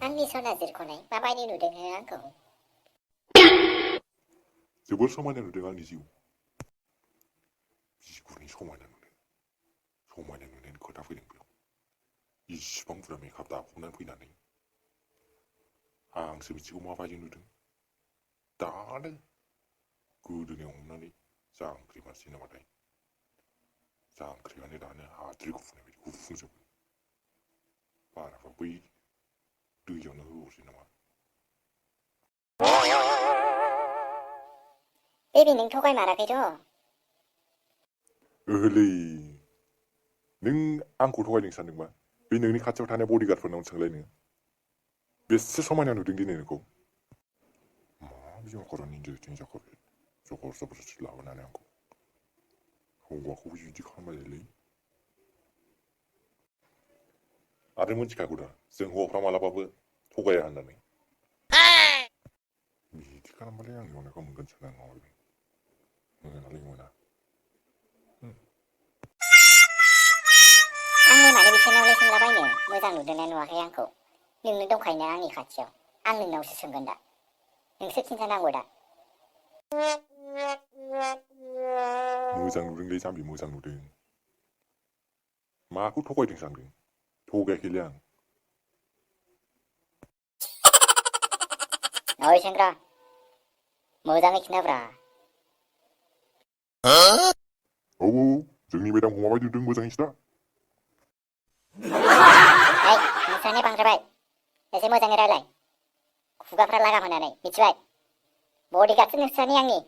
आंनि सनाजिरखौलाय माबायदि नुदों हो आंखौ? जोबोर समायना नुदों आंनि जिउ। बिगुरनि समायना नुदों। समायना नुनायनि खोथा फैदों बेयाव। इसिबां बुरजा मेकआप दाफबनानै फैनानै आंसो बिदिखौ माबायदि नुदों। दानो गोदोनायाव हमनानै जांख्रि मारसै नामाथाय। जांख्रियानो दानो हाद्रि गुफुंनाय बायदि गुफुंजोबगोन। बाराबा बै दैयावनो होहरसै नामा। बेबि नों थगायमाराखैथ'? ओहोलै नों आंखौ थगायदों सानदोंबा बे नोंनि खाथियाव थानाय बडिगार्डफोरनाव सोंलाय नोङो। बेसे समायना नुदों दिनै नोंखौ। मा बिमा खर'नि हिनजावथि जाखो बे जबर जबरदस्ति लाबोनानै आंखौ। हौवाखौबो बिदि खालामबायलै। आरो मिथिखागौ दा जों हौवाफ्रा मालाबाबो थगाया होननानै। बिदि खालामबालाय आंनि अननायखौ मोनगोन सानदों नामा बे। मोनालै मोना। आंलाय मानो बिसोरनावलाय सोंलाबायनो मोजां नुदोंना नुवाखै आंखौ? नोंनो दंखायोना आंनि खाथियाव। आं नोंनावसो सोंगोन दा। नोंसो खिन्थानांगौ दा। मोजां नुदोंलै जाम्बि मोजां नुदों। माखौ थगायदों सानदों? थगायाखैलै आं। ओइ सेंग्रा मोजाङै खिन्थाब्रा। औ जोंनि मेदामखौ माबायदि नुदों मोजाङै खिथा। नोंस्रानिया बांद्रायबाय। एसे मोजाङै रायलाय। खुगाफ्रा लागाम होनानै मिथिबाय? बडिगार्डसो नोंस्रानि आंनि।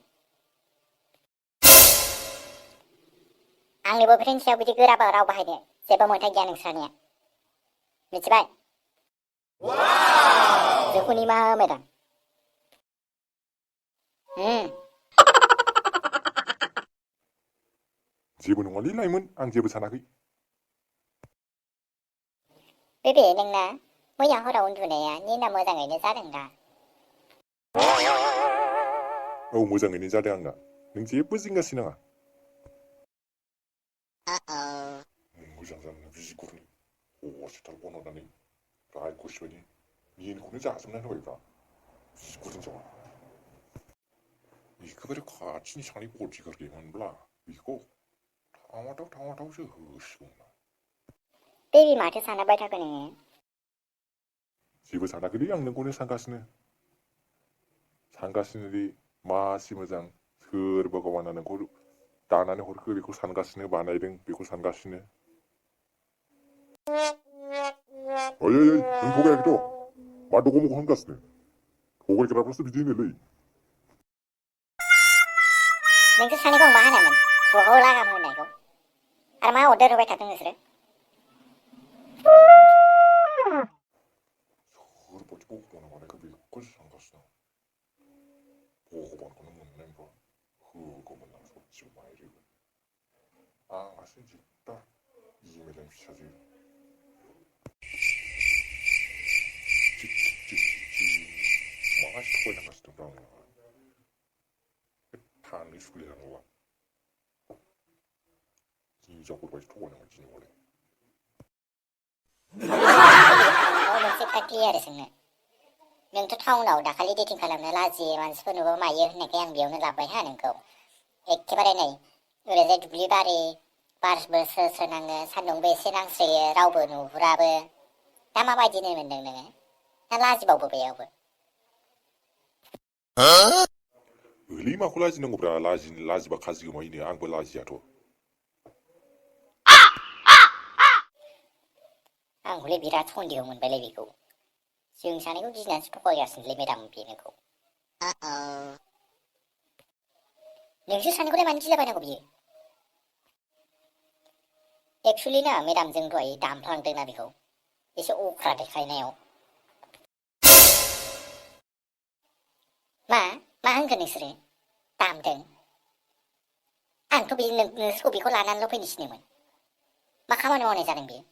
आंनि बयफ्रेन्डनि सायाव बिदि गोरा राव बाहायनो जेबो मोन्थाय गैया नोंस्रानिया। मिथिबाय? जोंखौ निमाहा हो मेदाम। जेबो नङालै लाइमोन आं जेबो सानाखै। बेबे नोंना मैया हराव उन्दुनाया निना मोजाङैनो जादों दा? औ मोजाङैनो जादों आंना। नों जेबो जिंगासि नाङा। मोजां जानो बिगुरनि हस्पिटाल बनहरनानै रायखसि बायदि मिनखौनो जाजोबनानै होबायब्रा बिगुरनि जाउन। एखेबारे खाथिनि सानै बडिगार्ड गैयामोनब्ला बेखौ थावथावसो होसिगौमोन। बेबि माथो सानहाबबाय थाखो नोङो? जेबो सानाखैलै आं नोंखौनो सानगासिनो दि मासि मोजां सोर भगबाना नोंखौ दानानै हरखो बेखौ सानगासिनो बानायदों बेखौ सानगासिनो। ओइ नों थगायाखैथ'? मा दग' मग' होनगासिनो? थगायग्राफ्रासो बिदि होनोलै। नोंसोर सानैखौ आं मा होनामोन? खुगाखौ लागाम होनायखौ। आरो मा अर्डार होबाय थादों नोंसोरो? सोरबादि भगबाना बानायखो बेखौसो सानगासिनो आं। भगबानखौनो मोननाय मोनबा होगौमोन आं ससेबो माइरैगौ। आंहासो दिगदार इमेलनि फिसाजो। मासि थगायनांगासिनो दंब्रा आंलाय। थांनो सुखुलिया हिनजावफोरबायदि थगायनांगोन दिनै हले। मोनसे खोथा क्लियार सोंनो। नोंथ' टाउनाव दाखालि डेटिं खालामनो लाजियो मानसिफोर नुबा मायो होननायखाय आं बेयावनो लाबोबाय हा नोंखौ। एखेबारे नै ओरैजाय दुब्लि बारि बारबो स्रो स्रो नाङो सान्दुंबो एसे नांस्रोयो रावबो नुहुराबो। दा माबायदि मोनदों नोङो? ना लाजिबावो बेयावबो? ओलै माखौ लाजिनांगौब्रा लाजिबा खाजि गोमायोनो आंबो लाजियाथ'। आं हले बिराद सन्देह मोनबायलै बेखौ। जों सानैखौ गिनानैसो थगायगासिनोलै मेदाम बे नोंखौ। नोंसोर सानैखौलाय मानो गिलाबायनांगौ बियो? एक्सुवेलि ना मेदाम जों दहाय दामफ्लांदोंना बेखौ एसे अख्रा देखायनायाव। मा होनगोन नोंसोरो? दामदों? आंथ' नोंसोरखौ बेखौ लानानैल' फैनो थिनदोंमोन। मा खामानि मावनाय जादों बेयो?